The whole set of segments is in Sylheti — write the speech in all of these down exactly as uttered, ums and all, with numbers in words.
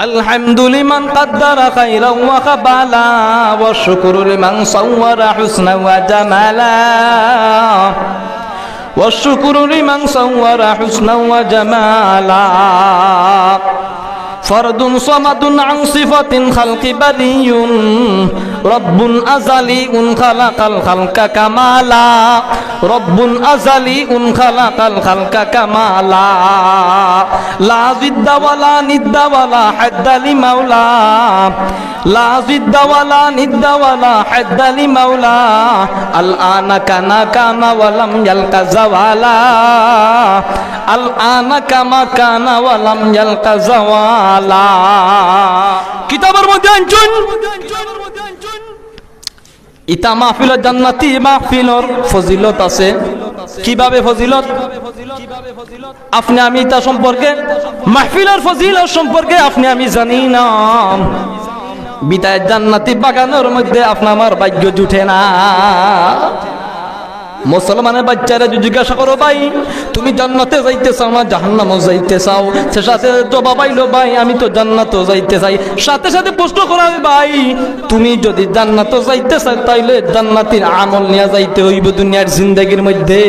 الحمد لمن قدر خيرا وخبالا، والشكر لمن صور حسنا وجمالا، والشكر لمن صور حسنا وجمالا. فرد صمد عن صفة الخلق بري، رب أزلي خلق الخلق كمالا، رب أزلي خلق الخلق كمالا، لا ضد ولا ند ولا حد لمولاه، لا ضد ولا ند ولا حد لمولاه، الآن كان كان ولم يلق زوالا، الآن كما كان ولم يلق زوالا. কিতাবর মধ্যে আনছইন, ইতা মাহফিলর, জান্নাতি মাহফিলর ফজিলত আছে। কিভাবে ফজিলত? আপনে আমি ইতা সম্পর্কে, মাহফিলর ফজিলত সম্পর্কে আপনে আমি জানি না। বিদায় জান্নাতি বাগানর মধ্যে আপনে আমার ভাগ্য জুটে না। মুসলমানর বাইচ্চারে যদি জিজ্ঞাসা করো, "ভাই, তুমি জান্নাতে যাইতে চাও না জাহান্নামো যাইতে চাও?" সে সাথে জবাব আইলো, "ভাই, আমি তো জান্নাতো যাইতে চাই।" সাথে সাথে প্রশ্ন করা হয়, "ভাই, তুমি যদি জান্নাতো যাইতে চাও, তাইলে জান্নাতির আমল নিয়া যাইতে অইবো দুনিয়ার জিন্দেগির মধ্যে।"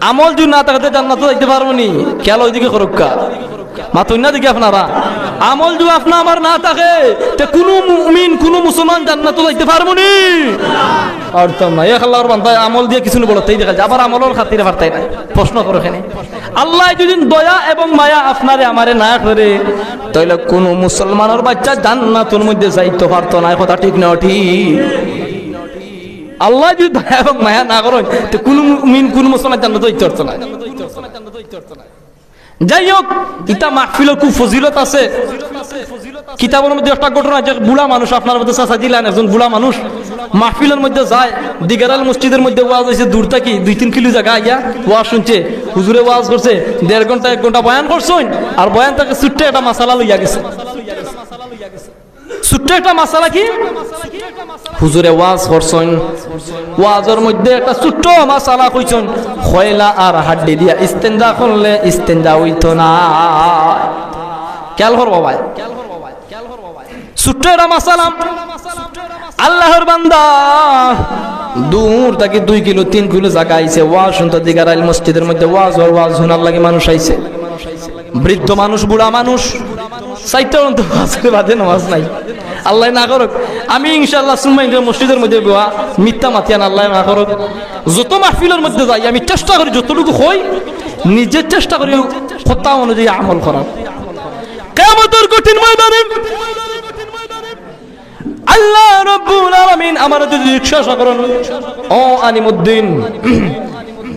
আমল যদি না থাকে, তে জান্নাতো যাইতে পারবো নি? খেয়াল ওইদিকে করুক্কা। মাতইন না দেখি আপনারা। আমল যদি আপনা আমার না থাকে, তে কুনু মুমিন, কুনু মুসলমান জান্নাতো যাইতে পারবো নি? পারতাম না। এক আল্লাহর বান্দায় আমল দিয়া কিছু বলতেই দেখা যায়, আবার আমলর খাতিরে পারতাই না। প্রশ্ন করো কেনে? আল্লায় যদি দয়া এবং মায়া আপনারে আমারে না করে, তাইলে কুনু মুসলমানর বাইচ্চা জান্নাতর মধ্যে যাইতে পারতো না। কথা ঠিক না ঠিক? আল্লায় যদি দয়া এবং মায়া না করইন, তে কুনু মুমিন, কুনু মুসলমান জান্নাতো যাইতে পারতো না। যাই হোক, ইতা মাহফিলর খুব ফজিলত আছে। কিতাবর মধ্যে একটা ঘটনা, যে বুড়া মানুষ, আপনার মধ্যে চাচা দিলান, একজন বুড়া মানুষ মাহফিলর মধ্যে যায়, দিগারাল মসজিদর মধ্যে ওয়াজ অইছে, দূর থাকি দুই তিন কিলো জাগা আইয়া ওয়াজ শুনছে। হুজুরে ওয়াজ করছে, দেড় ঘন্টা এক ঘন্টা বয়ান করছইন, আর বয়ান থাকি ছোট্ট একটা মাসালা লইয়া গেছে। ছোট্ট একটা মাসালা কি? হুজুরে ওয়াজ করছইন, ওয়াজর মধ্যে একটা ছোট্ট মাসালা কইছইন, কয়লা আর হাড্ডি দিয়া ইস্তেঞ্জা করলে ইস্তেঞ্জা অইতো না। খেয়াল করবো ভাই, ছোট্ট একটা মাসালা। আল্লাহর বান্দা দূর থাকি দুই কিলো তিন কিলো জাগা আইছে, ওয়াজ শুনতো, দিগারাইল মসজিদর মধ্যে ওয়াজ অর, ওয়াজ হুনার লাগি মানুষ আইছে। বৃদ্ধ মানুষ, বুড়া মানুষ, চাইরটা অন্ত আছর বাদে নামাজ নাই। আল্লায় না করুক, আমি ইনশাআল্লাহ সুম্মা ইনশাআল্লাহ মসজিদর মধ্যে বওয়া, মিথ্যা মাতিয়ান, আল্লায় না করুক। যত মাহফিলর মধ্যে যাই, আমি চেষ্টা করি যতটুকু অয়, নিজে চেষ্টা করি কথা অনুযায়ী আমল করার। কিয়ামতর কঠিন ময়দানে আল্লাহ রাব্বুল আলামিন আমারে যদি জিজ্ঞাসা করইন, "ও আলিমুদ্দিন,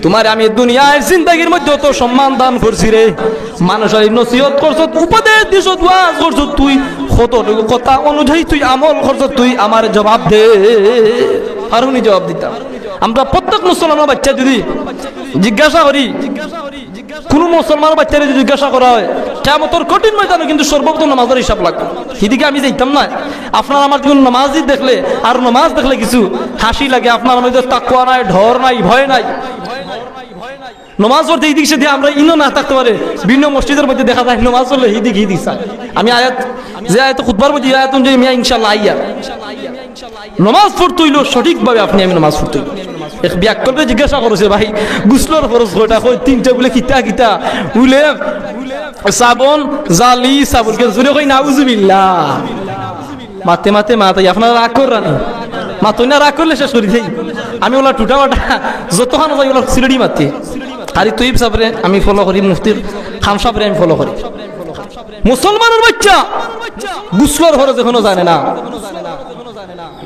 তুমারে আমি দুনিয়ার জিন্দেগির মধ্যে অত সম্মান দান করছি রে, মানুষরে নসিহত করছত, উপদেশ দিছত, ওয়াজ করছত, তুই কতটুকু কথা অনুযায়ী তুই আমল করছত, তুই আমারে জবাব দে।" পারমু নি জবাব দিতাম? আমরা প্রত্যেক মুসলমানর বাইচ্চারে যদি জিজ্ঞাসা করি, কুনু মুসলমানর বাইচ্চারে যদি জিজ্ঞাসা করা অয়, কিয়ামতর কঠিন ময়দানো কিন্তু সর্বপ্রথম নামাজর হিসাব লাগবো। হিদিকে আমি যাইতাম না। আপনার আমার যখন নামাজি দেখলে, আর নামাজ দেখলে কিছু হাসি লাগে, আপনার মধ্যে তাকওয়া নাই, ডর নাই, ভয় নাই। নামাজ পড়তে ইদিক সিদিক আমরা ইনো না থাকতে পারে, ভিন্ন মসজিদর মধ্যে দেখা যায় নামাজ পড়লে হিদিক হিদিক চায়। আমি আয়াত, যে আয়াত খুতবার মধ্যে, এই আয়াত অনুযায়ী মিয়া ইনশাআল্লাহ আইয়া নমাজ পড়তে অইলো সঠিকভাবে, আপনে আমি নমাজ পড়তে অইলো। এক বিয়াক্কলে জিজ্ঞাসা করছে, "ভাই, গোসলর ফরজ কয়টা?" কয়, "তিনটা।" বুলে, "কিতা কিতা?" বুলে, "সাবন, জালি, সাবন।" কেন জুরে কই, "নাউজুবিল্লাহ।" মাতে মাতে মাতে, আপনারা রাগ কররা নি? মাতইন না, রাগ করলে শেষ করি দেই। আমি অলা টুটা মাটা যতখান যাই অলা সিলেটি মাতি। কারি তৈয়ব সাবরে আমি ফলো করি, মুফতি খান সাবরে আমি ফলো করি। মুসলমানর বাইচ্চা গোসলর ফরজ এখনো জানে না।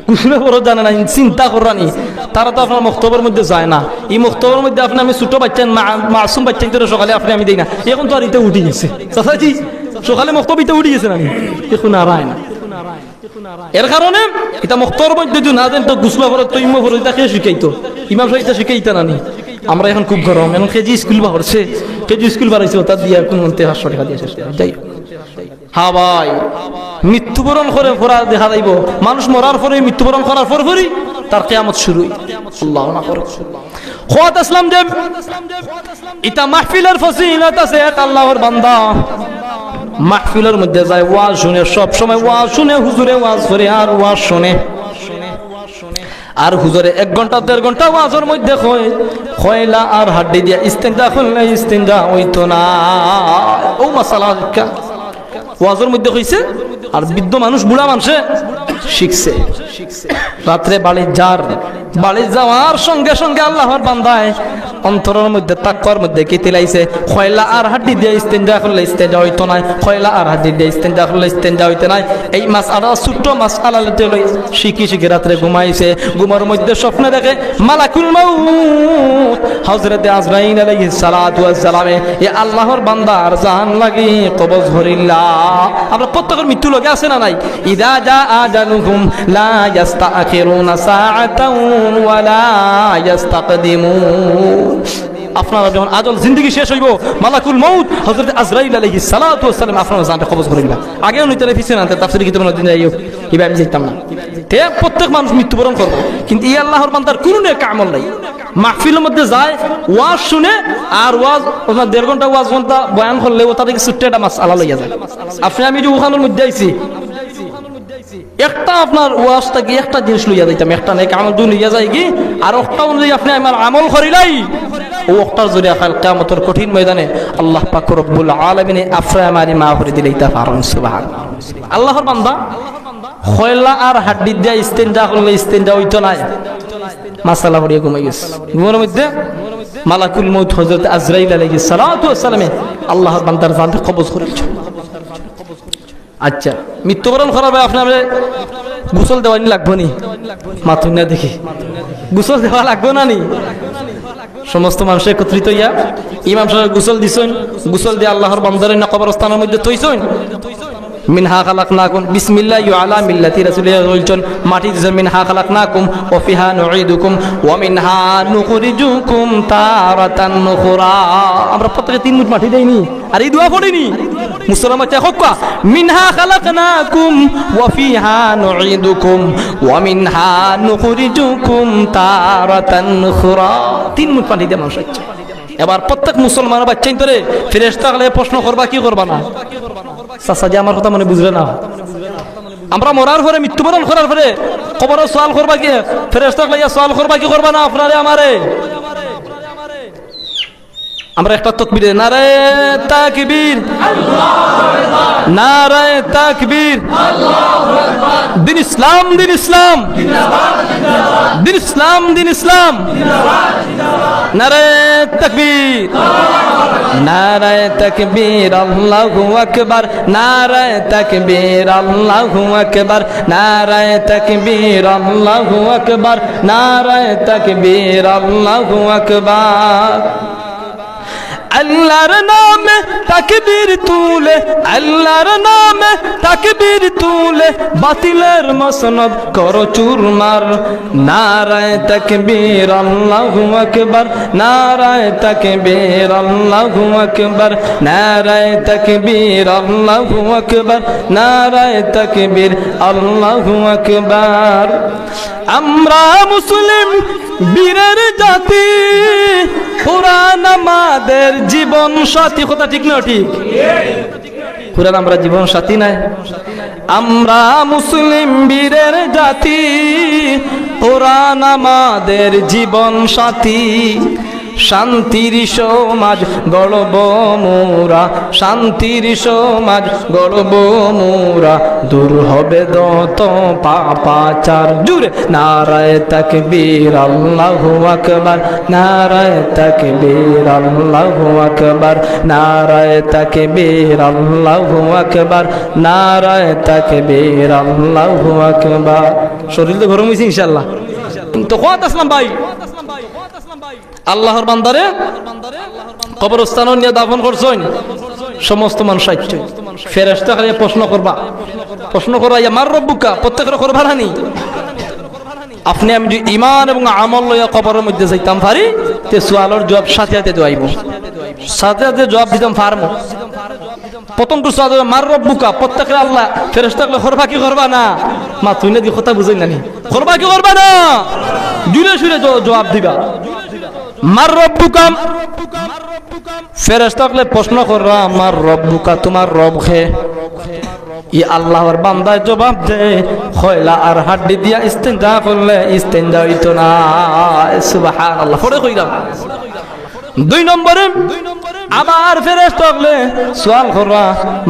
গোসলর ফরজ জানে না, চিন্তা কররা নি। তারা তো আপনার মক্তবর মধ্যে যায় না। ই মক্তবর মধ্যে আপনে আমি ছোট বাইচ্চা, মা-, মাসুম বাইচ্চাইন্তরে সকালে আপনে আমি দেই না। এখন তো আর ইতা উঠি গেছে। চাচাজি, সকালে মক্তব ইতা উঠি গেছে না নি? এখন আর আয় না। এর কারণে ইতা মক্তবর মধ্যে যদি না দেন তো গোসলর ফরজ, তৈয়মর ফরজ, ইতা কে শিখাইতো? ইমাম সাব ইতা শিখাইতা না নি? আমরা এখন খুব গরম, এখন কেজি স্কুল বার করছে, কেজি স্কুল বার অইছে, অতা দিয়া কুনুমন্তে পাঁচশো টেকা দিয়া শেষ করি। যাই হোক। হ্যাঁ ভাই, মৃত্যুবরণ করে পড়া দেখা যাইবো। মানুষ মরার পরে মৃত্যুবরণ করার পর পরই তার কিয়ামত শুরু অয়। আল্লাহ না করুক। কইতাছিলাম যে ইতা মাহফিলর ফজিলত আছে, এক আল্লাহর বান্দা মাহফিলর মধ্যে যায়, ওয়াজ শুনে, সব সময় ওয়াজ শুনে, হুজুরে ওয়াজ করে আর ওয়াজ শুনে। আর হুজুরে এক ঘন্টা দেড় ঘন্টা ওয়াজর মধ্যে কয়, কয়লা আর হাড্ডি দিয়া ইস্তেঞ্জা করলে ইস্তেঞ্জা অইতো না। ও মাসালা শিক্ষা ওয়াজর মধ্যে কইছে, আর বৃদ্ধ মানুষ, বুড়া মানষে শিখছে। রাত্রে বাড়ি যার, বাড়ি যাওয়ার সঙ্গে সঙ্গে আল্লাহর বান্দায় অন্তরর মধ্যে, তাকওয়ার মধ্যে কি তিলাইছে? কয়লা আর হাড্ডি দিয়া ইস্তেঞ্জা করলে ইস্তেঞ্জা অইতো নায়, কয়লা আর হাড্ডি দিয়া ইস্তেঞ্জা করলে ইস্তেঞ্জা অইতো নায়। এই মাসআলা, ছোট্ট মাসআলা লইতে লই শিখি শিখি রাত্রে ঘুমাইছে। ঘুমর মধ্যে স্বপ্নে দেখে মালাকুল মউত হযরতে আজরাইল আলাইহিস সালাতু ওয়াস সালামে এ আল্লাহর বান্দার জান লাগি কবজ করিলা। আমরা প্রত্যেকর মৃত্যু লগে আছে না নাই? ইযা জাআ আজালুহুম লা ইয়াস্তাখিরুনা সাআতাও ওয়া লা ইয়াস্তাকদিমুন। আপনারা যখন আজল, জিন্দেগি শেষ অইবো, মালাকুল মউত হযরত আজরাইল আলাইহিস সালাতু ওয়াস সালাম আপনারা জানরে কবজ করিলা। আগেও নিতে পিছনে আনতে তাফসীরে কিতাব নদী যাইও, ইবা আমি যাইতাম না। তে প্রত্যেক মানুষ মৃত্যুবরণ করবো, কিন্তু এই আল্লাহর বান্দার কোনো নেক আমল নাই। মাহফিলর মধ্যে যায়, ওয়াজ শুনে, আর ওয়াজ, আপনার দেড় ঘন্টা ওয়াজ, ঘন্টা বয়ান করলে ও তাদের ছোট্ট একটা মাসআলা লইয়া যায়। আপনে আমি যে ওখানোর মধ্যে আইছি, একটা আপনার ওয়াজ থাকি একটা জিনিস লইয়া যাইতাম, একটা নেক আমল দুই লইয়া যাই কি, আর একটা অনুযায়ী আপনে আমার আমল করিলাই, ও একটার জরিয়া কাল কিয়ামতর কঠিন ময়দানে আল্লাহ পাক রব্বুল আলামিনে আফরা মারি মা করে দিলে ইতা পারন। সুবহান। আল্লাহর বান্দা, কয়লা আর হাড্ডি দিয়া ইস্তেঞ্জা করলে ইস্তেঞ্জা অইতো নায়। মাসআলা পড়িয়া ঘুমাই গেছে। ঘুমর মধ্যে মালাকুল মউত হযরত আজরাইল আলাইহিস সালাতু ওয়াস সালামে আল্লাহর বান্দার জানরে কবজ করিলছে। আচ্ছা, মৃত্যুবরণ করার পরে আপনারে গোসল দেওয়ানি লাগবো নি? মাতুন না দেখি, গোসল দেওয়া লাগবো না নি? সমস্ত মানুষ একত্রিত হইয়া ইমাম সাহেব গোসল দিছইন, গোসল দিয়া আল্লাহর বান্দারে না কবরস্থানের মধ্যে থইছইন। মিনহা খালাকনাকুম, বিসমিল্লাহি ওয়া আলা মিল্লাতি রাসূলিল্লাহ বলছেন, মাটি দিছইন, মিনহা খালাকনাকুম ওয়া ফিহা নুঈদুকুম ওয়া মিনহা নুখরিজুকুম তারাতান উখরা। আমরা প্রত্যেকে তিন মুঠ মাটি দেইনি? আর এই দোয়া পড়িনি? মুসলমান চাই হক্কা, মিনহা খালাকনাকুম ওয়া ফিহা নুঈদুকুম ওয়া মিনহা নুখরিজুকুম তারাতান উখরা। তিন মুঠ পানি দিয়ে মানুষ আছে। এবার প্রত্যেক মুসলমানের বাচ্চাইন্তরে ফেরেশতা হকলে প্রশ্ন করবা কি করবা না? চাচা যে আমার কথা মনে বুঝলে না। আমরা মরার পরে, মৃত্যুবরণ করার পরে কবরো সওয়াল করবা কি? ফেরেশতা হকলে ইয়া সওয়াল করবা কি করবা না আপনারে আমারে? আমরা একটা তকবীরে নারায়ে তাকবীর, নারায়ে তাকবীর। দিন ইসলাম, দিন ইসলাম, দিন ইসলাম, দিন ইসলাম। নারায়ে তাকবীর, নারায়ে তাকবীর, আল্লাহু আকবার। নারায়ে তাকবীর, আল্লাহু আকবার। নারায়ে তাকবীর, আল্লাহু আকবার। নারায়ে তাকবীর, আল্লাহু আকবার। আল্লাহর নামে তাকবীর তুলে, আল্লাহর নামে তাকবীর তুলে, বাতিলের মসনদ করো চুরমার। নারায়ে তাকবীর, আল্লাহু আকবার। নারায়ে তাকবীর, আল্লাহু আকবার। নারায়ে তাকবীর, আল্লাহু আকবার। নারায়ে তাকবীর, আল্লাহু আকবার। আমরা মুসলিম বীরের জাতি, কোরআন আমাদের জীবন সাথী। কথা ঠিক না ঠিক? কোরআন আমরা জীবন সাথী নাই? আমরা মুসলিম বীরের জাতি, কোরআন আমাদের জীবন সাথী। শান্তির সমাজ গড়ব মোরা, শান্তির সমাজ গড়ব মোরা, দূর হবে যত পাপাচার। জুরে নারায়ে তাকবীর, আল্লাহু আকবার। নারায়ে তাকবীর, আল্লাহু আকবার। নারায়ে তাকবীর, আল্লাহু আকবার। নারায়ে তাকবীর, আল্লাহু আকবার। শরীর তো গরম হইছে ইনশাআল্লাহ। তো কত আসলাম ভাই? আল্লাহর বান্দারে কবরস্থানো নিয়া দাফন করছইন, সমস্ত মানুষ আইছইন। ফেরেশতা খালি প্রশ্ন করবা, প্রশ্ন করাইয়া, "মান রব্বুকা?" প্রত্যেকরে করবা না নি? আপনে আমি যদি ইমান এবং আমল লইয়া কবরর মধ্যে যাইতাম পারি, তে সওয়ালর জবাব সাথে সাথে দেওয়াইবো, সাথে সাথে জবাব দিতাম পারমু। প্রথমটু সওয়াল, "মান রব্বুকা?" প্রত্যেকরে আল্লাহ, ফেরেশতা অকলে করবা কি করবা না? মাতুন না দি কথা বুঝইন না নি? করবা কি করবা না? জুরে সুরে জ-, জবাব দিবা। মার রব্বুকা। ফেরেশতা অকলে প্রশ্ন কররা, মার রব্বুকা, তুমার রব কে? ই আল্লাহর বান্দায় জবাব দে, কয়লা আর হাড্ডি দিয়া ইস্তেঞ্জা করলে ইস্তেঞ্জা অইতো না। সুবহানাল্লাহ। পরে কইরাম। দুই নম্বরে আবার ফেরেশতা অকলে সওয়াল কররা,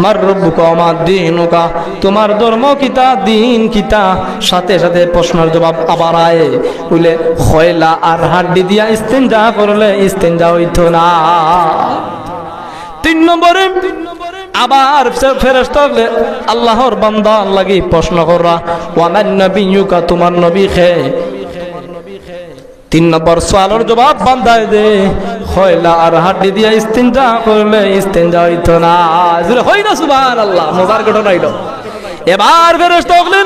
মার রব্বুকা ওয়া মা দীনুকা, তুমার ধর্ম কিতা, দ্বীন কিতা? সাথে সাথে প্রশ্নর জবাব আবার আয়, বুলে, কয়লা আর হাড্ডি দিয়া ইস্তেঞ্জা করলে ইস্তেঞ্জা অইতো না। তিন নম্বরে আবার ফে-, ফেরেশতা অকলে আল্লাহর বান্দার লাগি প্রশ্ন কররা, ওয়া মান নাবিয়্যুকা, তুমার নবী কে? তিন নম্বর সওয়ালর জবাব বান্দায় দে, কয়লা আর হাড্ডি দিয়া ইস্তেঞ্জা করলে ইস্তেঞ্জা অইতো না। জোরে কই না সুবহানাল্লাহ, মজার ঘটনা অইলো। এবার ফেরেশতা অকলে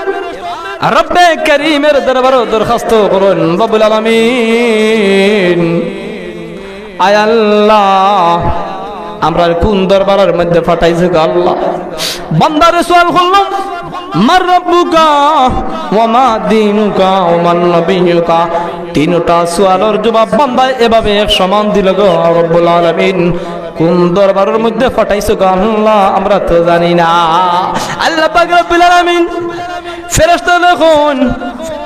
রব্বে করিমের দরবারো দরখাস্ত করইন, রব্বুল আলামিন, আয় আল্লাহ, আমরারে কুন দরবারর মধ্যে পাঠাইছো গো আল্লাহ? বান্দারে সওয়াল করলাম, মার রব্বুকা ওয়া মা দীনুকা ওয়া মান নাবিয়্যুকা। তিনটা সওয়ালর জবাব বান্দায় এভাবে এক সমান দিল গো রব্বুল আলামিন, কুন দরবারর মধ্যে পাঠাইছো গো আল্লাহ, আমরা তো জানি না। আল্লাহ পাক রব্বুল আলামিন ফেরেশতারে কইন,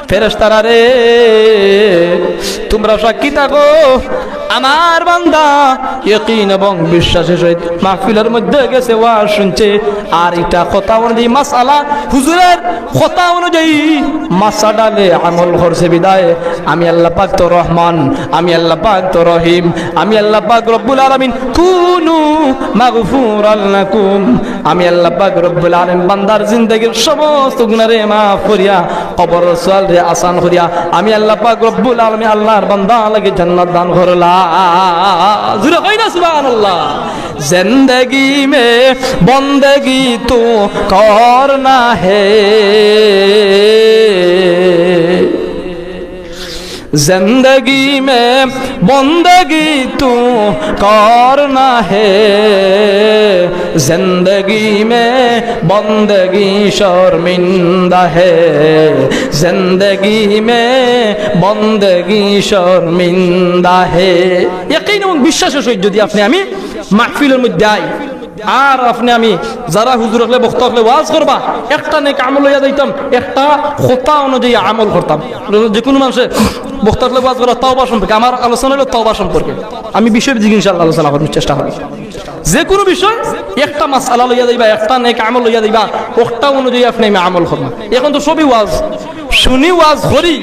ফেরেশতারা রে, তুমরা সাক্ষী থাকো, আমার বান্দা ইয়াকিন এবং বিশ্বাসের সহিত মাহফিলর মধ্যে গেছে, ওয়াজ শুনছে, আর ইটা কথা অনুযায়ী মাসআলা, হুজুরের কথা অনুযায়ী মাসআলায় আমল করছে বিধায় আমি আল্লাহ পাক তো রহমান, আমি আল্লাহ পাক তো রহিম, আমি আল্লাহ পাক রব্বুল আলামিন কুনু মাগফুরান লাকুম। আমি আল্লাহ পাক রব্বুল আলামিন বান্দার জিন্দেগির সমস্ত গুনারে মাফ করিয়া, কবরর সওয়ালরে আসান করিয়া, আমি আল্লাহ পাক রব্বুল আলামিন আল্লাহর বান্দা লাগি জান্নাত দান করলা। জোরে কই না সুবহানাল্লাহ। জিন্দেগি মে বন্দেগি তু করনা হে, زندگی میں بندگی تو کرنا ہے، زندگی میں بندگی شرمندہ ہے، زندگی میں بندگی شرمندہ ہے۔ ইয়াকিন এবং বিশ্বাসের সহিত যদি আপনি আমি মাহফিলর মধ্যে আই, আর আপনে আমি যারা হুজুর অকলে, বক্তা অকলে ওয়াজ করবা, একটা নেক আমল লইয়া যাইতাম, একটা কথা অনুযায়ী আমল করতাম। যেকুনু মানষে বক্তা অকলে ওয়াজ করা তওবা সম্পর্কে, আমার আলোচনা অইলো তওবা সম্পর্কে। আমি বিষয় ভিত্তিক ইনশাআল্লাহ আলোচনা করার চেষ্টা করমু। যেকুনু বিষয়, একটা মাসআলা লইয়া যাইবা, একটা নেক আমল লইয়া যাইবা, ওটা অনুযায়ী আপনে আমি আমল করমু। এখন তো সবই ওয়াজ, শুনি ওয়াজ করি,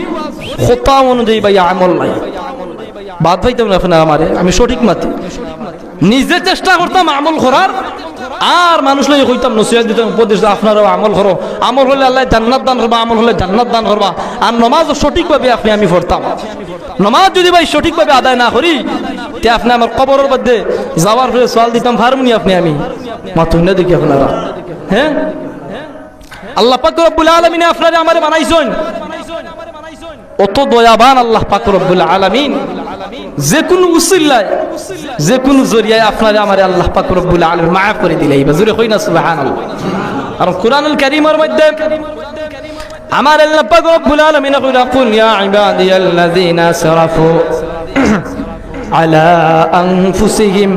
কথা অনুযায়ী ভাই আমল নাই। বাদ পাইতাম না আপনে আমারে, আমি সঠিক মাতি। নিজে চেষ্টা করতাম আমল করার, আর মানুষ লইয়া কইতাম, নসিহত দিতাম, উপদেশ দিতাম, আপনারাও আমল করো, আমল করলে আল্লায় জান্নাত দান করবা, আমল করলে জান্নাত দান করবা। আর নমাজও সঠিকভাবে আপনে আমি পড়তাম। নমাজ যদি ভাই সঠিকভাবে আদায় না করি, তে আপনে আমার কবরর মধ্যে যাওয়ার পরে সওয়াল দিতাম, পারমুনি আপনে আমি? মাতুন না দেখি আপনারা, হ্যাঁ? আল্লাহ পাক রব্বুল আলামিনে আপনারে আমারে বানাইছইন। অত দয়াবান আল্লাহ পাক রব্বুল আলামিন, যেকুনু উসিলায়, যেকুনু জরিয়ায় আপনারে আমারে আল্লাহ পাক রব্বুল আলামিন মাফ করি দিলাইবা। জোরে কই না সুবহানাল্লাহ। আর কোরআনুল কারীমর মধ্যে আমার আল্লাহ পাক রব্বুল আলামিন কইরা, قل يا عبادي الذين أسرفوا على أنفسهم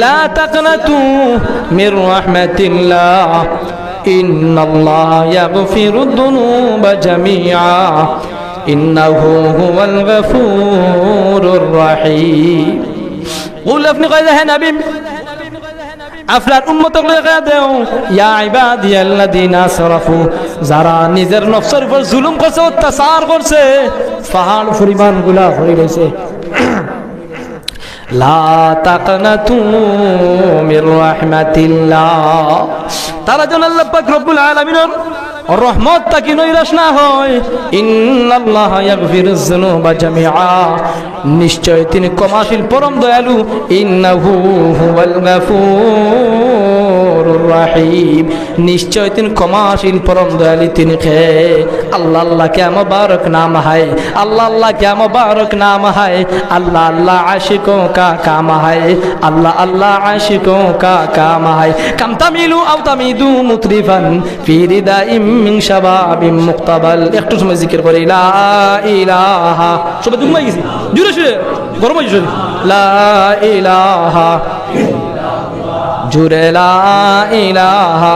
لا تقنطوا من رحمة الله إن الله يغفر الذنوب جميعا إنه هو الغفور الرحيم। قل, আপনে কইরা, হে নবী, আপনার উম্মত অকলরে কইয়া দেও, يا عبادي الذين أسرفوا, যারা নিজের নফসর উপর জুলুম করছে, অত্যাচার করছে, পাহাড় পরিমাণ গুনা করি লাইছে, لا تقنطوا من رحمة الله। তারা যেন আল্লাহ পাক রব্বুল আলামিনর রহমত থাকি নৈরাশ না হয়। إن الله يغفر الذنوب جميعا, নিশ্চয় তিনি ক্ষমাশীল পরম দয়ালু। إنه هو الغفور الرحيم, নিশ্চয় তিনি ক্ষমাশীল পরম দয়ালু। তিনি কে? اللہ اللہ کیا مبارک نام ہے، اللہ اللہ کیا مبارک نام ہے، اللہ اللہ عاشقوں کا کام ہے، اللہ اللہ عاشقوں کا کام ہے۔ كم تميل أو تميد مترفا في رداء من شباب مقتبل। একটু সময় জিকির করি, লা ইলাহা। সবাই তো ঘুমাই গেছি, জোরে সোরে, গরম অইছে শরীর। লা ইলাহা, জোরে লা ইলাহা।